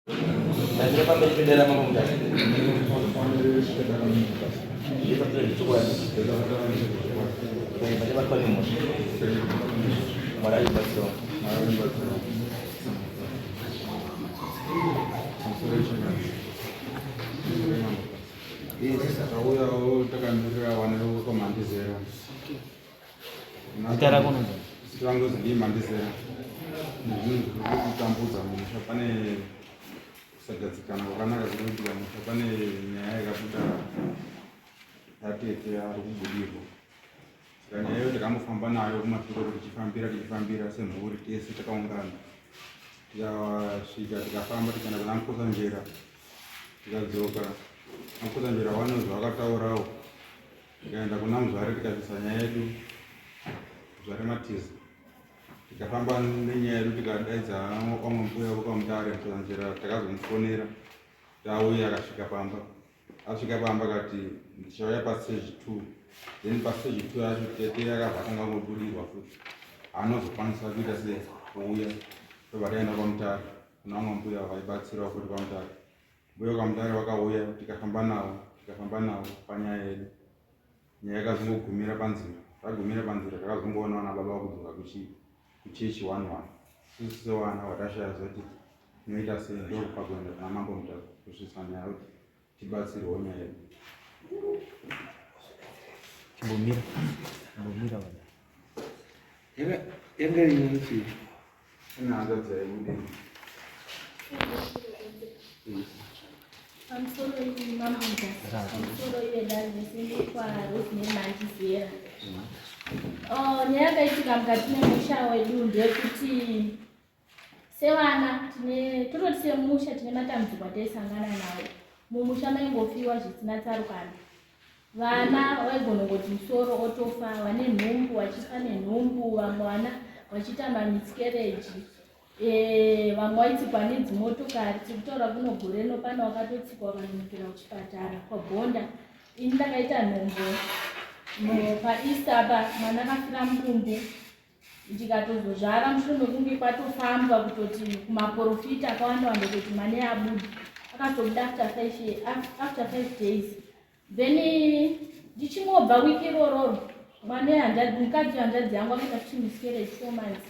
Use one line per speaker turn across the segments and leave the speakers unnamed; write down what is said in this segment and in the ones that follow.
Ndandiri pamberi pedera mambo mudare. Vachabatwa nemhosva. Mwari achibatsirawo.
Tauyawo takamirira vana vekwamhandizera.
Zita rako unonzi?
Zita rangu ndinonzi Lee Mandizera. Zvinhu zviri kutambudza mumusha pane kusagadzikana kwakanaka kuri kuitika mumusha pane nyaya yakabuda yatete ari kubudirwa. Saka nyaya iyo takambofamba nayo kumashure tichifambira tichifambira semhuri tese takaungana. Tikasvika tikafamba tikaenda kuna Mukotsanjera tikadzoka. Mukotsanjera vane zvavakataurawo tikaenda kuna muzvare tikabvisa nyaya yedu muzvare matiza tikafamba nenyaya yedu tikadaidza vamwe mbuya vokwamutare mutsanjera takazomufonera tauya akasvika pamba asvika pamba akati ndichauya pastage two then pastage two yacho tete yakabva atanga kungobudirwa futi haanozokwanisa kuita se kuuya tobva taenda kwamutare kuna vamwe mbuya vaibatsirawo futi kwamutare Mbuya kwaMutare vakauya tikafamba navo tikafamba navo panyaya yedu. Nyaya yakazongogumira panzira. Zvagumira panzira takazongoona vana baba vakudzoka kuchechi one one. Isusu sevana watashaya zoti tinoita sei ndopakuenda kuna mambo Mutasa kusvitsa nyaya kuti tibatsirwewo nyaya yedu.
Chimbomira. Chimbomira vana.
Yanga iri chii?
Pamusoro iyi mambo Mutasa, pamusoro ive dare nesendekwa Rosemary Mandizera. Oh, nyaya yakaitika mukati memusha wedu ndeyekuti sevana tine tototi semusha tine matambudziko ataisangana nawo mumusha maingofiwa zvisina tsarukano Vana vaigona kungoti musoro otofa, vane nhumbu vachifa nenhumbu, vamwe vana vachiita mamiscarriage eh, vamwe vaitsikwa nedzimotokari. Tiri kutaura kuno gore rino pane wakatotsikwa vakanonokera kuchipatara kwabhonda. Ini ndakaita nhumbu paEaster apa, mwana akafira mudumbu ndikatozozvara mushure mekunge kwatofambwa kutoti kumaporofita akawanda wanda kuti mane abuda akazobuda after after 5 days. Then ndichingobva wiki irororo mwana hanzvadzi, mukadzi wehanzvadzi yangu akaita futi miscarriage 4 months,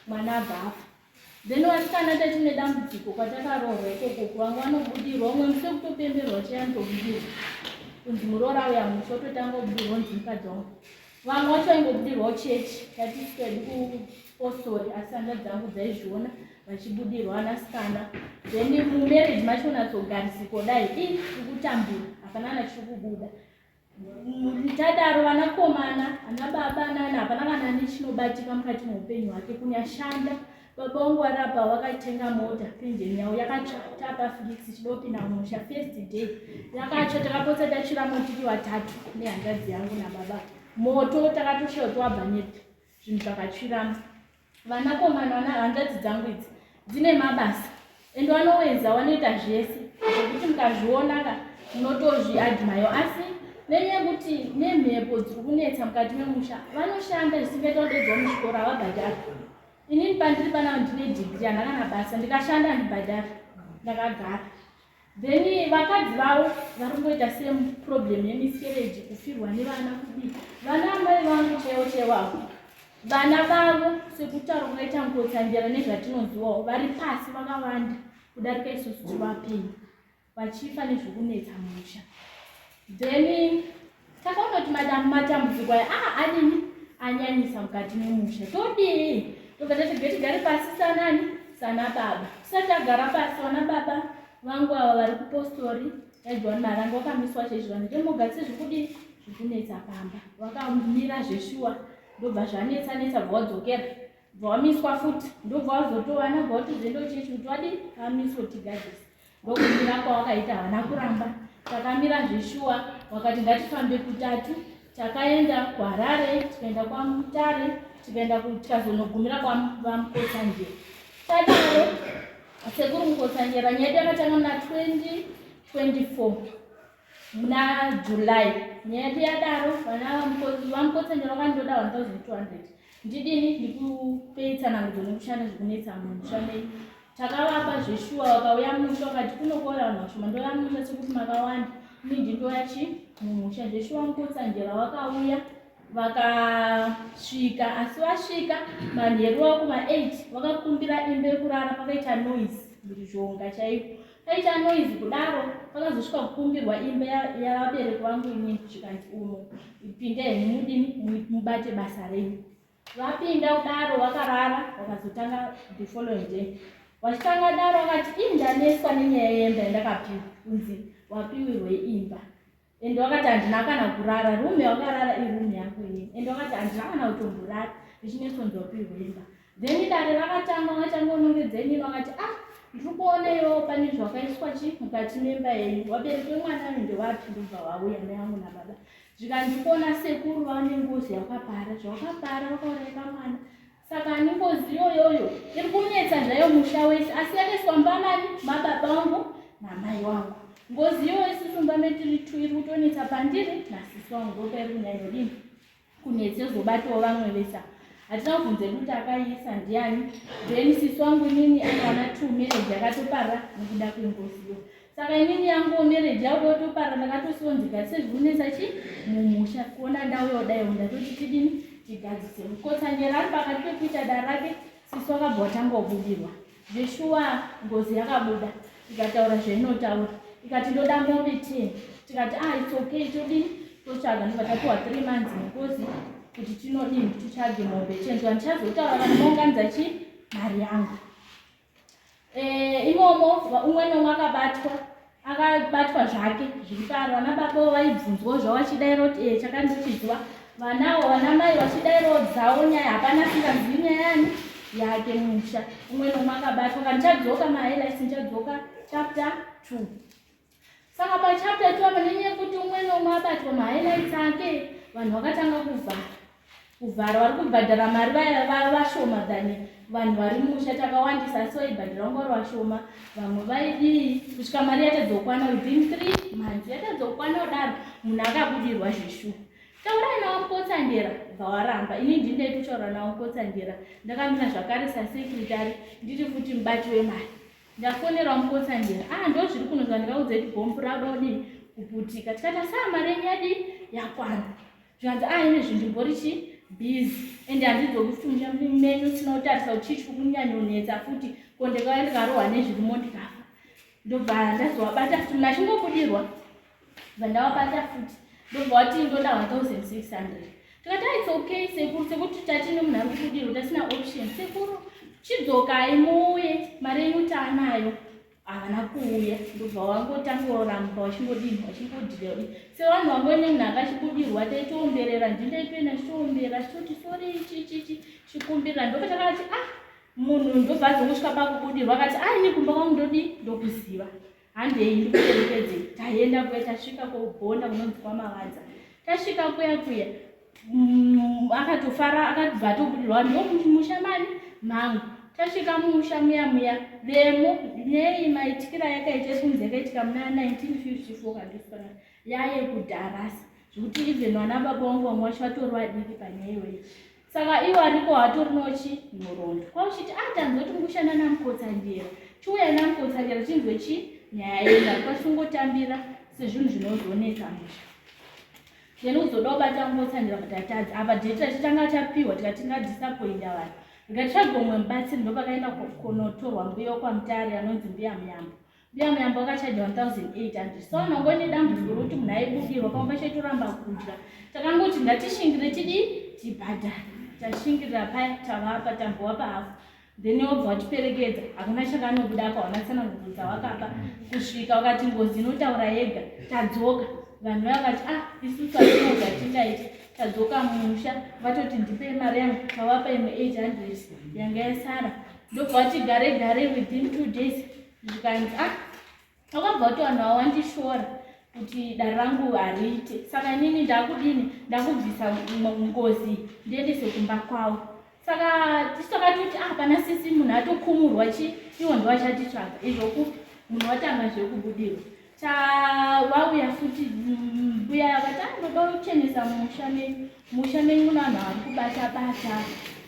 mwana abva afa. Then vasikana tatine dambudziko kwatakaroorwa ikoko, vamwe vanobudirwa, umwe musi wekutopemberwa chiyanotobudirwa kunzi muroora uya musha ototanga kubudirwa kunzi mukadzi wangu. Vamwe vacho vaingobudirwawo chechi yatisi kwedu kupostori, asi hanzvadzi dzangu dzaizviona vachibudirwa vanasikana. Then mumarriage macho unatsogarisiko dai i kutambura, hapana kana chiri kubuda. Tadaro vanakomana ana baba nana hapana kana nechinobatika mukati meupenyu hwake kunyashanda. Baba vangu varapa vakatenga mota, penjeni yavo yakatsva tapa Felix chidopinda mumusha first day yakatsva. Takapotsa tatsvira motiri vatatu nehanzvadzi yangu nababa. Moto takatoshawa kuti wabva nepi, zvinhu zvakatsviramo. Vanakomana vana hanzvadzi dzangu idzi dzine mabasa ende vanoweza, vanoita zvese zvekuti mukazviona ka munotozviadmire, asi nenyaya yekuti nemhepo dziri kunetsa mukati memusha, vanoshanda zvisingaita kudedzwa muzvikoro havabhadhari. Inini pandiri panapa ndine dhigiri, handina kana basa, ndikashanda handibhadhari, ndakagara. Then vakadzi vavo vari kungoita same problem yemiscarriage, kufirwa nevana, kudii. Vana amai vangu chaivo chaivo avo, vana vavo sekutaura kunoita Mukotsanjera nezvatinozivawo, vari pasi vakawanda kudarika isusu tiri vapenyu, vachifa nezvekunetsa musha. Then takaona kuti matambudziko aya aa adini anyanyisa mukati memusha, todii? Tobva tati getigare pasi sanani sana baba. Tisati tagara pasi, vana baba vangu ava vari kupostori yaJohn Maranga wakamiswa chaizvo, vanhu temogatse zvekudii zvekunetsa pamba. Vakamira zveshuwa, ndobva zvanetsa netsa, bva wadzokera, bva wamiswa futi, ndobva wazotovana bva watozoenda kuchechi kuti wadii vamiswe tigadzise. Ndokumira kwawakaita, havana kuramba, takamira zveshuwa. Wakati ngatifambe kutatu, takaenda kuHarare, tikaenda kwaMutare, tikaenda tikazonogumira kwaVaMukotsanjera. Tadaro sekuru Mukotsanjera, nyaya yedu yakatanga muna 2024 muna July. Nyaya yedu yadaro, vana vaMukotsanjera vakandoda 1200. Ndidini? Ndikupei tsanangudzo nekushanda zvekunetsa mumusha menyu. Takavapa zveshuwa, vakauya musha vakati kunokora vanhu vashoma, ndouya musha sekuti makawanda, minji ndouya chi mumusha. Zveshuwa Mukotsanjera vakauya vakasvika, asi vasvika manheru wavo kuma 8 vakakumbira imba yekurara. Pakaita noise, mhirizhonga chaiko, paita noise kudaro. Pakazosvika kukumbirwa imba yavabereki vangu inini, zvikanzi umo pinde henyu mudini, mubate basa renyu. Vapinda kudaro vakarara, vakazotanga the following day. Vachitanga daro vakati, ii ndaneswa nenyaya yemba yandakapiwa, kunzi wapiwirwe imba. Ende vakati handina kana kurara, room yawakarara iroom yangu inini. Ende vakati handina kana kutomborara, ndichinetswa kunzi wapiwirwe imba. Then dare rakatanga, vakatanga kunongedza inini, vakati ah, ndiri kuona iwewo pane zvakaiswa chi mukati memba yenyu. Vabereki vemwana uyu ndevapi? Ndobva vauya mai vangu nababa. Zvikanzi kuona sekuru vane ngozi yakapara, zvawakapara wakaurayika mwana, saka ani ngozi iyoyoyo iri kunetsa zvayo musha wese, asi yakaiswa mba mani mababa vangu namai wangu. Ngozi iyoyo isusu mba metiri two iri kutonetsa pandiri nasisi wangu, ndopairi kunyanyodini kunetsa, yozobatawo vamwe vese. Hatina kubvunza hedu kuti akaiisa ndiani. Then sisi wangu inini anowana two, marriage yakatoparara nekuda kwengozi iyo. Saka inini yangu marriage yakuda kutoparara, ndakatosiwo ndigadzise zviri kunetsa chi mumusha. Kuona ndauyawo ndatoti tidini, tigadzise. Mukotsanjera ari pakati pekuita dare rake, sisi wakabva watanga kubudirwa. Zveshuwa ngozi yakabuda ikataura zvainotaura, ikati ndoda mombe 10. Tikati ah, it's okay, todini, totsvaga. Ndobva tapiwa 3 months nengozi kuti tinodini, titsvage mombe 10. Zva ndichazotaura kana maunganidza chi mari yangu. Imomo umwe nomwe akabatwa, akabatwa zvake zviri paro. Vana baba vaibvunzwawo zvavo vachidaira kuti e chakandichiziva, vanawo vana mai vachidairawo dzavo nyaya, hapana asingazivi nyaya yani yake musha. Umwe nomwe akabatwa. Kana ndichadzoka mahighlights, ndichadzoka chapter 2. Saka pachapter 2 apa, nenyaya yekuti umwe nomwe abatwa mahighlights ake, vanhu vakatanga kuvhara kuvhara. Vari kubhadhara mari vaya vashoma than vanhu vari musha. Takawandisa, asi vaibhadhara vanga vari vashoma, vamwe vaidii, kusvika mari yatadzokwana within 3 months. Yatadzokwana kudaro, munhu akabudirwa zveshuwa. Taurai nawo Mukotsanjera, bva waramba. Ini ndini ndaitotaura nawo Mukotsanjera, ndakamira zvakare sasekretary, ndiri futi mubati wemari. Ndafonera Mukotsanjera, ah, ndo zviri kuno, zvandikaudza kuti bhombu rada kudini kuputika. Tikati asaa mari yenyu yadii, yakwana. Zvikanzi ah, ine zvinhu chi busy, ende handidzoki futi musha menyu sina kutarisa kuti chii chiri kunyanyonetsa futi, ko ndikauya ndikarohwa nezvirimo ndikafa. Ndobva ndazovabata futi, munhu achingobudirwa bva ndavabata futi, ndobva wati ndoda 1600. Tikati ah, it's okay sekuru, sekuti tatine munhu ari kubudirwa, tasina option. Sekuru, chidzokai muuye, mari yenyu taanayo. Havana kuuya, ndobva wangotangoramba vachingodini, vachingodhira sevanhu vangoine munhu akachibudirwa. Taitoomberera, ndindaitoenda ndichitoombera, chitoti sorry, chichichi chikumbirira. Ndobva takati ah, munhu ndobva azongosvika pakubudirwa, akati ah, ini kumba kwangu ndodi ndokuziva, handei ndikuperekedzei. Taenda kuya, tasvika kobhonda kunonzi kwaMavadza. Tasvika kuya kuya, akatofara, akabva atobudirwa, ndo musha mani mangu. Tasvika musha muya muya, vemo nei maitikira yakaita kunzi yakaitika muna 1954 kandisana yaye kudharasa, zvekuti even vana baba vangu vamwe vacho vatori vadiki panyaya iyoyi. Saka iwo ariko hatorinochi nhoroondo kwauchiti ah, tanzwa kuti mukushanda naMukotsanjera, chiuya naMukotsanjera chinzwe chi nyaya yenyu. Kwasingotambira sezvinhu zvinozonetsa musha, then uzoda kubata Mukotsanjera kuti atadzi apa date rachitanga tapiwa, tikati tingadisappointa vanhu, ndikatitsvaga umwe mubatsiri. Ndopakaenda kunotorwa mbuya wekwaMutare anonzi Mbuya Muyambo. Mbuya Muyambo akachaja 1800. So nongone dambudziko rokuti munhu aibudirwa pamwe pacho aitoramba kudya. Takangoti ngatishingire, tidii, tibhadhare. Tashingirira paya, tavapa, tambowapa hafu, then wobva watiperekedza. Hakuna chakanobuda apa, wana tsanangudzo dzawakapa kusvika wakati ngozi inotaura yega. Tadzoka, vanhu vaya vakati ah, isusu hatinoga tingaiti. Tadzoka musha, vatoti ndipei mari yangu. Tavapa imwe 800 yanga yasara, ndobva vati gare gare within 2 days zvikanzi ah, wakabva kuti vanhu vawandishora kuti dare rangu hariite, saka inini ndakudini, ndakubvisa ngozi ndiendese kumba kwavo. Saka tisu takatoti ah, pana sisi munhu atokumurwa chi iwo ndo achatitsvaga izvo kupi munhu watanga zvekubudirwa. Tavauya futi, mbuya vakati ah, ndoda kuchenesa musha menyu, musha menyu muna vanhu vari kubata bata.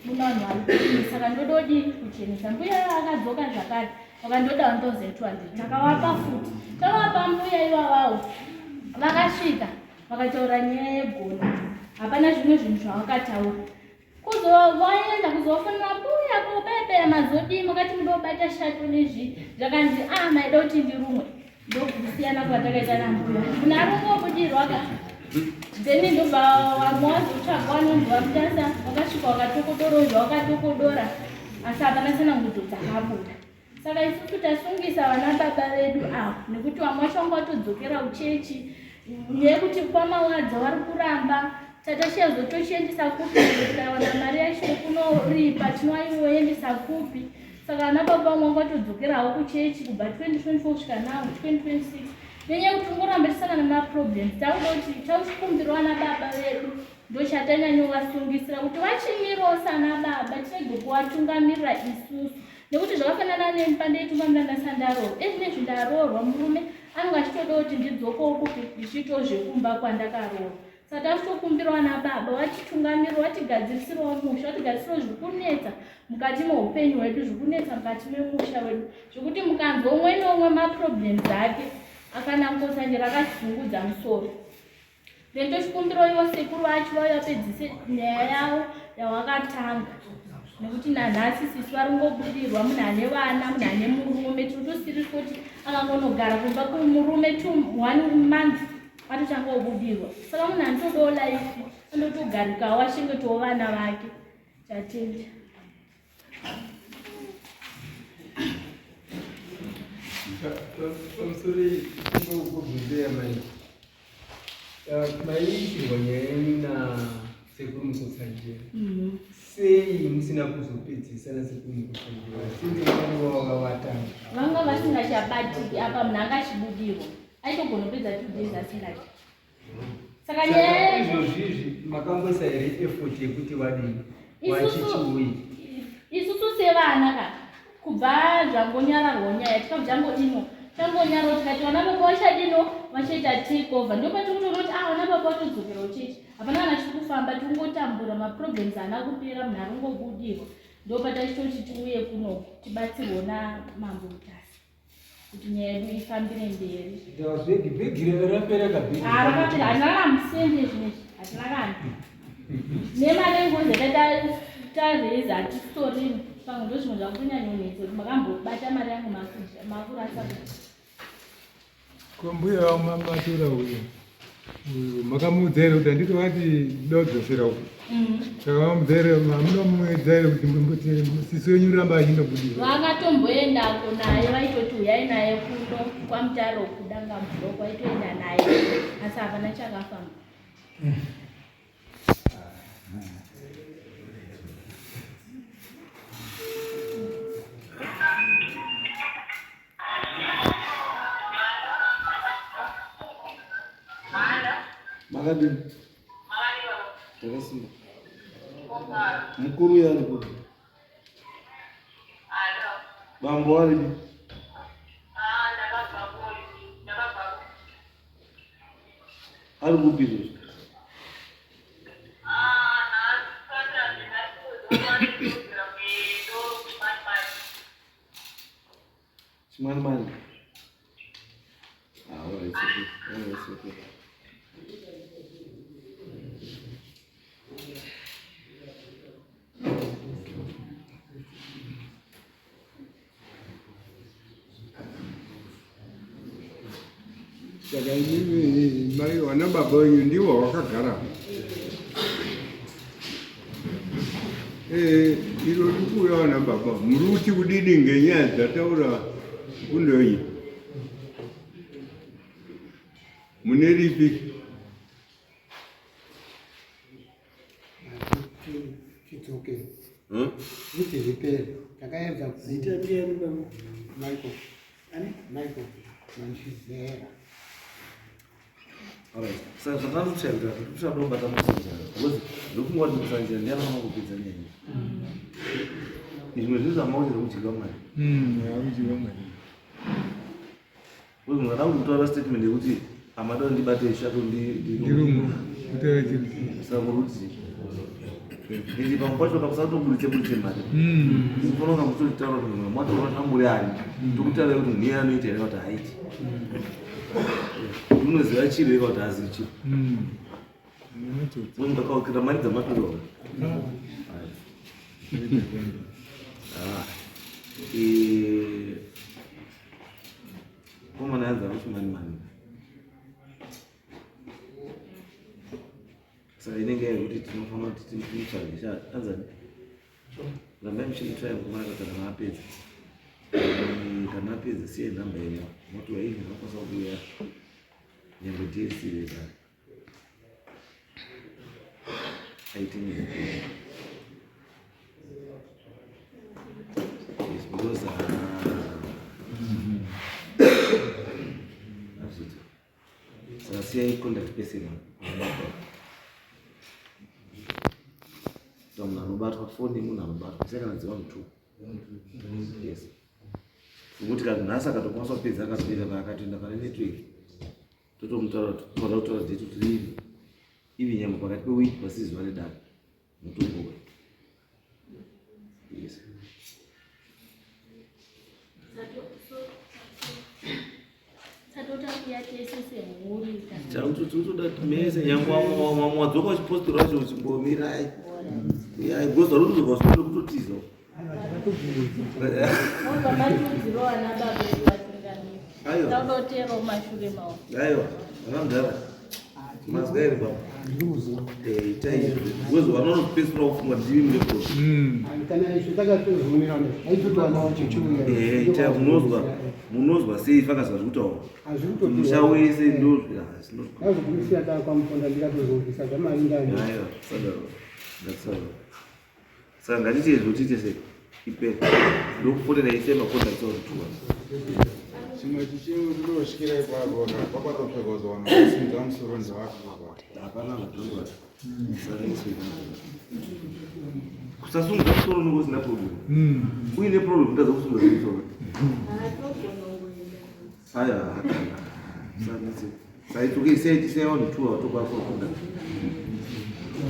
Muna vanhu vari kudii saka ndododii kuchenesa. Mbuya akadzoka zvakare vakandoda 1200 takavapa futi. Takavapa mbuya ivavawo vakasvika vakataura nyaya yegona. Hapana zvimwe zvinhu zvavakataura. Kuzovaenda kuzofonera mbuya ko pepe mazodii makati mudobata shato nezvii zvakanzi ah maida kuti ndirumwe. Ndokusiyana kwatakaita nambuya. Munhu arongobudirwa ka. Then ndobva vamwe wazotsvagwa vanonzi vaMutasa vakasvika vakatokodora zvavakatokodora asi hapana tsanangudzo dzakabuda. Saka isusu tasungisa vana baba vedu ava nekuti vamwe vacho vanga vatodzokera kuchechi nekuti kwamawadza vari kuramba tatashiya tochiendesa kupi tikawana mari yacho yekunoripa tinoiendesa kupi Saka ana baba vangu vanga vatodzokerawo kuchechi kubva 2024 kusvika now 2026 nenyaya yekuti tingoramba tisangana nemaproblems takuda kuti takuchikumbirawo ana baba vedu ndochatanyanyovasungisira kuti vachimirawo sana baba tirege kuvatungamirira isusu nekuti zvakafanana neni pandaitungamirira ndasandaroorwa ezvinezvi ndaroorwa murume anenge achitoda kuti ndidzokewo kupi ndichiitawo zvekumba kwandakaroorwa Saka takutokumbirawo ana baba vatitungamirire vatigadzirisirawo musha vatigadzirisirawo zviri kunetsa mukati meupenyu hwedu zviri kunetsa mukati memusha wedu zvekuti mukanzwa umwe neumwe maproblems ake akanangosanjera akazungudza musoro then tochikumbirawo ivo sekuru vacho vauya vapedzise nyaya yavo yawakatanga nekuti nanhasi sisi vari kungobudirwa munhu ane vana munhu ane murume tinotosiriswa kuti akangonogara kumba kumurume one month atotanga kubudirwa saka munhu anotodawo life anotogarikawo achengetawo vana vake tatenda
pamusoro kubvunzeya mai maiitirwa nyaya yenyu nasekuru mukotsanjera mhm. sei musina kuzopedzisa nasekuru mukotsanjera sinzi vanga vakawatanga
vanga vasingachabatiki apa munhu anga achibudirwa aitogona kupedza two days asingadyi saka nyaya
izvozvizvi makamboisa here effort yekuti vadii wachichiuyi
isusu sevana ka kubva zvangonyararwa nyaya chikafu changodino changonyarwa tikati vana baba vachadino vachaita take over ndopatikutoona kuti ah vana baba vatodzokera uchechi hapana kana chiri kufamba tikungotambura maproblems haana kupera munhu aringobudirwa ndopatachitoti tiuye kuno tibatsirwo namambo mutasa kuti nyaya yedu ifambire mberi.
Bhegi bhegi rapera kabhegi.
Ah, rakapera hatina kana musende zvinezvi hatina kana. Nemari yengozi yakaita tareza hatisitorina pamwe ndo zvimwe zvakutonyanyonetsa kuti makambobata mari yangu makurasa kuti.
Ko mbuya wamatura uyu makamuudza here kuti handiti vati ndoda kudzosera uku mm. saka mamuudza here hamuna muedza here kuti sisi wenyu ramba achindobudira
vakatomboendako naye vaitoti huyai naye kuno kwamutaro kudanga mudoko vaitoenda naye asi hapana chakafamba
Makadini? Takasimba. Mukuru uyo ari kupi? Bambo aripi? Ari kupi izvozvo? Chimani mani. Ah, all right, it's okay. All right, it's okay.
Saka imimi mai vana baba wenyu ndivo vakagara eh, iro rikuuya vana baba muri kuti kudini ngenyaya dzataura fundo yenyu mune ripi
Chidzoke. Kuti zvipere. Takaedza
zita ndiyani baba?
Michael. Ani? Michael. Manchizera.
Alright. Saka zvatanotsvaga tikutsvaga kubata musanjira. Because ndofunga kuti musanjira ndiye anofanira kupedza nyaya iyi. Zvimwe zvinhu zvamaonera kudyiwa mari.
Kudyiwa mari.
Because mukada kutaura statement yekuti amada ndibate shato
ndirumwe. Kutaura chiri.
Saka muri kuti Ende pamwe pacho kamusatoburitse buritse mari. Munofanira kunge muchitotaura kuti munhu matoona zvamuri ani. Tokutaura kuti munhu iye anoita here kuti haaiti. Unoziva chiro here kuti haazivi chiro. Munhu ndakaukira mari dzamatorwa. Ah. Eh. Komana yanza kuti mani mani. Saka inenge yekuti tinofanira kuti timutsvage sha anzani. Rambai muchimutry mukomana kana mapedza. Kana apedza siye nhamba yenyu. Moti waini unokwanisa kuuya nyangwe DSC vega. Aite nyaya. Yes, because azviti. Saka siyai contact person anobatwa. Munhu anobatwa foni munhu anobatwa siyai kana dziva mutu. Yes. Nokuti kana nhasi akatokwanisa kupedza akatoenda paakatoenda pane network totomutaura toda kutaura date kuti rivi ivi nyangwe pakati pewiki pasi zuva redare mutombowe. Yes. Chautoda mese nyangwe wamwe wadzoka uchipostora wacho uchimbomirai. Yai goza rudzoka usikuda kutotiza. Aiwa. Aiwa. Ana mudhara. Mazwa here baba? Eh, itai izvo. Because vanonopedzisira kufunga ndimi mune problem.
Kana isu takatozvumirana aitotoanawo chichiuya.
Eh, itai munozwa munozwa sei fakazi vari kutaura. Musha wese ndozwa.
Ndazokusiya takwamuponda ndikatozobvisa zvamaringani.
Aiwa, sadaro. Ngatisaro. Saka ngatite izvo tiite sei ipere ndokufonera ise macontacts or tuwa.
Chimwe chichinosvikira ipapo pakatopfekwa kuzowana kusimudza musoro ndewapi
Hapana zvatonga. Saka iswe. Kusasimudza musoro unenge usina problem. Uine problem kutadza kusimudza musoro. Aya. Saka saka it's okay say say on two or two kwa four contact.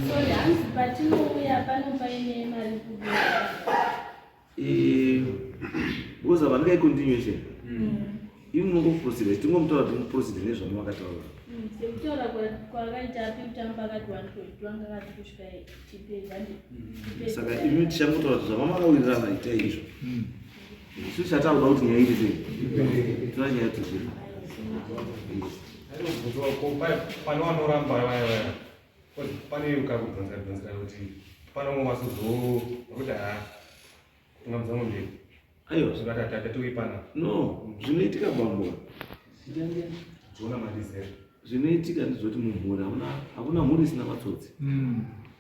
Sorry, hanzi patinouya pano paine mari kubuda.
Eh, because apa ndingai continuation. Imi munongoproceda tingomutora kuti muprocede nezvamakataura.
Sekutaura kwakaita pekutanga pakati 1.2 anga akati kusvika tipedza ndi.
Saka imi tichangotaura kuti zvamamakawirirana itai izvo. Isu chatakuda kuti nyaya iri sei? Toda nyaya tizviri.
Pane vanoramba vaya vaya pane ukakubvunza bvunzira kuti pane umwe wazozo kuti haa ungamudza mumberi
Aiwa.
zvakati tatatoipana
No, zvinoitika bambo.
Jona mandizera
Zvinoitika ndezvekuti mumhuri hakuna hakuna mhuri isina matsotsi.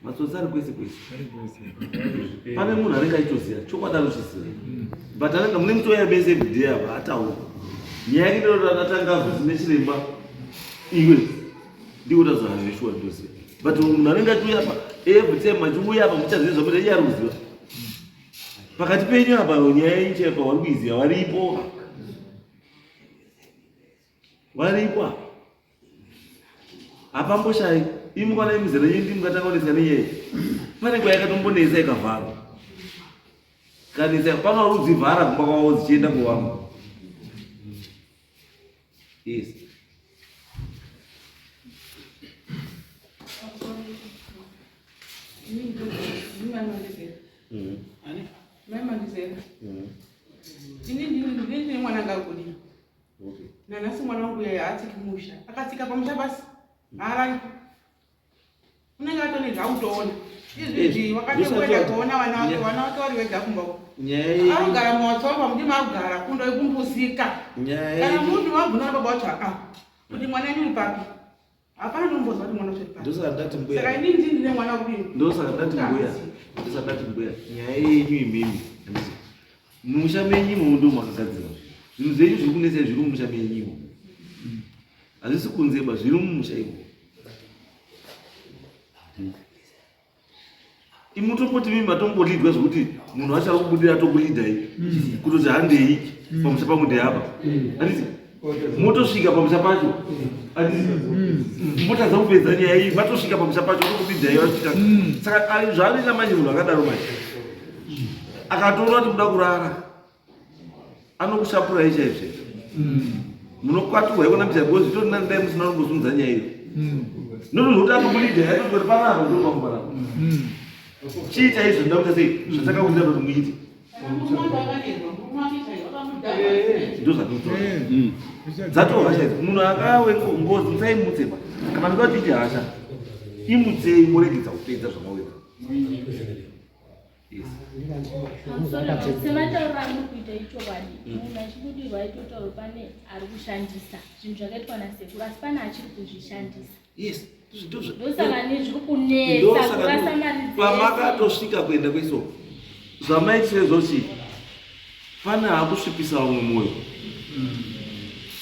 Matsotsi ari kwese kwese. Pane munhu anenge achitoziva chokwadi anochiziva. But anenge mune mutoya bese everyday apa ataura. Nyaya yake ndinoti akatanga azoti nechiremba iwe ndiko tazohanzve shuwa ndoziva. But munhu anenge achiuya apa every time achiuya apa muchaziva zvamuita iye ari kuziva. Pakati penyu apa nyaya yenyu chaipa vari kuiziva varipo. Varipo apa. Hapamboshayi. Imi kwana imizera yenyu ndimi mukatanga kunetseka nenyaya. Pane nguva yakatombonetsa ikavharwa. Kanetsa pano vari kudzivhara kumba kwavo dzichienda kuvamwe. Yes.
Mai Mandizera. Ini ndine mwana angagoni.
Okay.
Nanhasi mwana wangu yeye haatsiki musha. Akatsika pamusha basi. Haararipo. Unenge atone zvautoona. Izvizvi wakati kuenda kuona vana vake, vana vake vari vega kumba uko.
Nyaya yenyu
Anogara muwatsomba muti makugara kundoikumbusika.
nyaya
Kana
yenyu
munhu wabvunza baba wacho aka kuti mwana wenyu uri papi. Hapana anombozwa kuti mwana wacho uri papi.
ndosaka ndati mbuya.
Saka inini ndini ndine mwana wakudini.
Ndosaka ndati mbuya. Ndosaka ndati mbuya. Nyaya yenyu imimi. Handiti. Mumusha menyu imomo ndo makagadzirwa. Zvinhu zvenyu zviri kunetsa zviri mumusha menyu imomo. Hazvisi kunze ba zviri mumusha imomo. Imutopoti mimi matombolidwa zvekuti munhu wacho ari kubudira atokulidai kutoti handei pamusha pangu ndeapa. Handiti. Motosvika pamusha pacho. Motadza kupedza nyaya iyi, matosvika pamusha pacho otokupinzai vasvika. Saka zvaanoita manje munhu akadaro manje. Akatoona kuti muda kurara. Anokushapurai chaizvo. Munokwaturwa ikona mbicha because zvitori nani dai musina kumbozunza nyaya iyo. Notozoti anokulidha yatoti panapa ndo pangu panapa. Chii chaizvo ndoda kuita sei zvatakakuita kuti muite. Ndozvatinotaura. Dzatova hasha idzi. Munhu akawe ngozi musaimutse pa. Kana muchida kuti iite hasha imutsei moregedza kupedza zvamawira. Yes.
Sematauriro amuri kuita ichokwadi, munhu achibudirwa aitotaura pane ari kushandisa zvinhu zvakaitwa nasekuru, asi pane achiri kuzvishandisa.
Yes.
Ndosaka nezviri kunetsa kurasa mari dzese.
Pamakatosvika kuenda kweso zvamaitire zvochi pane akusvipisa vamwe mwoyo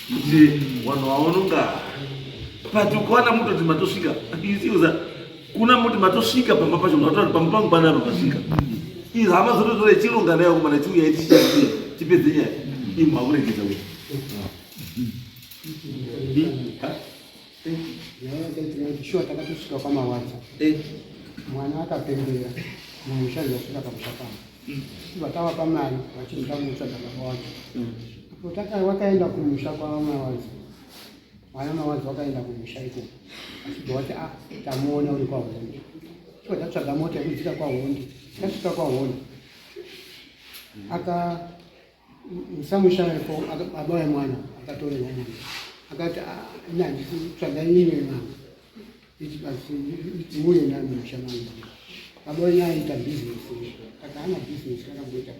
kuti vanhu vaononga but ukaona mutoti matosvika isiuza kuna muti matosvika pamba pacho matoa pamba pangu panapa pasvika izvi hama dzototora ichironga nayo kumana chiuya tichishandise tipedze nyaya imwe hakuregedza kuti
Nyaya yakaitika kuti shuwa takatosvika kwamawadza mwana akapembera mumusha ndasvika pamusha pano tibva tavapa mari vachinzi tamutsvaga baba wacho apo wakaenda kumusha kwavamawadza vana mawadza wakaenda kumusha ikoko vachibva vati a tamuona uri kwahonde tibva tatsvaga mota yekudzika kwahonde tasvika kwahonde aka Musamusha wepo baba wemwana akatorerwa mwana akati ah, ini handisi tsvaga imwe mwana iti basi muuye nayo mumusha mangu. Baba wenyu aiita bhizinesi saka ana bhizinesi rakamboita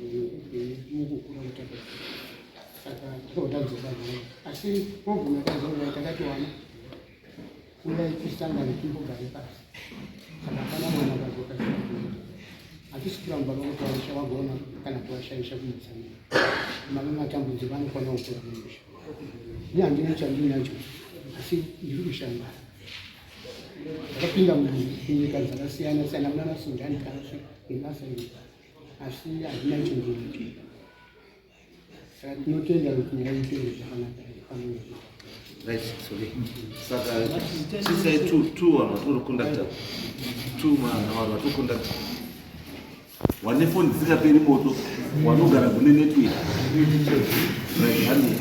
mukukura kutaka saka takabva tadzoka naye asi problem yakazouraya takati wana uyai tisangane timbogare pasi saka hapana mwana akadzoka hatisi kuramba vakuti vaisha vagona kana kuti vashaisha kumutsamira mava matambudziko anofanira kukura mumusha ini handina chandinacho asi ndiri kushanda ndakapinda munyika dzakasiyana siyana munana sudani takasvika nebasa iri asi handina chandinacho Saka tinotenda kuti nyaya ipere zvakanaka pamwe.
Right, sorry. Saka chisai two two vanhu vatiri kukondakta. Two vanhu vatiri kukondakta. Wane foni dzisingaperi moto, wanogara kune network. Right, honey.